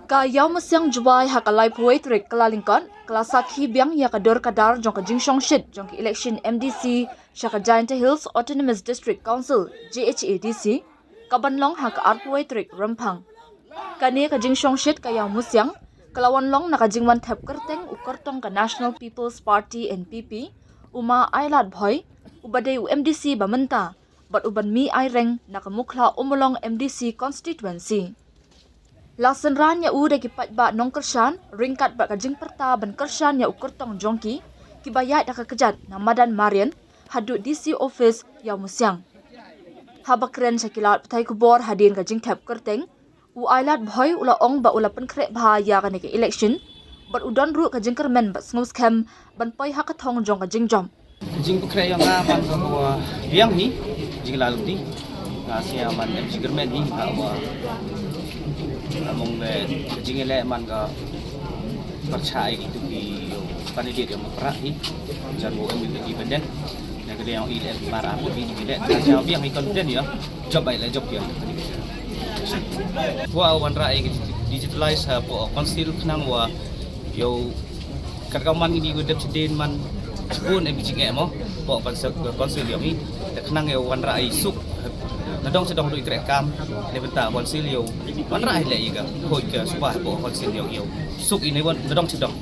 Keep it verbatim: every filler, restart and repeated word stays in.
Ka Ïawmusiang Jowai ha ka laiphew tarik Kyllalyngkot ka la sakhi biang ïa ka dur ka dar jong ka jingshongshit jong ka election M D C sha ka Jaintia Hills Autonomous District Council, J H A D C, ka ban long ha ka arphew tarik Rymphang. Kane ka jingshongshit ka Ïawmusiang ka la wan long na ka jingwan thep kyrteng u kyrtong ka National People's Party, N P P, u Ma Ailad Bhoi, uba dei u M D C ba mynta bad u ban mih aireng na ka Mukhla Ummulong M D C constituency. La synran ïa u da ki paidbah nongkyrshan ryngkat bad ka jingpyrta ban kyrshan ïa u kyrtong jong ki, kiba ïaid da ka kjat na madan Marian haduh D C office Ïawmusiang. Haba kren sha ki lad pathai khubor hadien ka jingthep kyrteng, u Ailad Bhoi u la ong ba u la pynkhreh bha ïa kane ka election bad u don ruh ka jingkyrmen bad sngewskhem ban poi ha ka thong jong ka jingjop. Jingpynkhreh jong nga man ka ba biang hi jinglalti. Nga sngew man em jingkyrmen hi nga ba among me ka jingïaleh man ka pyrshah ïa kitu ki candidate ïa nga pra hi. Jan mo em independent. Nga ka dei ïa i em mar a mo hi jingïaleh. Nga sngew biang hi confident ïa. Jop ai la jop ïa. Wa wanrah ïa digitalize hapoh council khnang wa ïa Kat ka man ngi dep sdien man bun em jingeh mo. Pok ban sek ban sek yong i. Te khnang ïa wanrah i suk. Na dong sdong dui trek kam. Ne bynta ban sil ïa wanrah i le i ga. Hoi ka suba pok ban sil yong ïa suk i ne wan na dong sdong.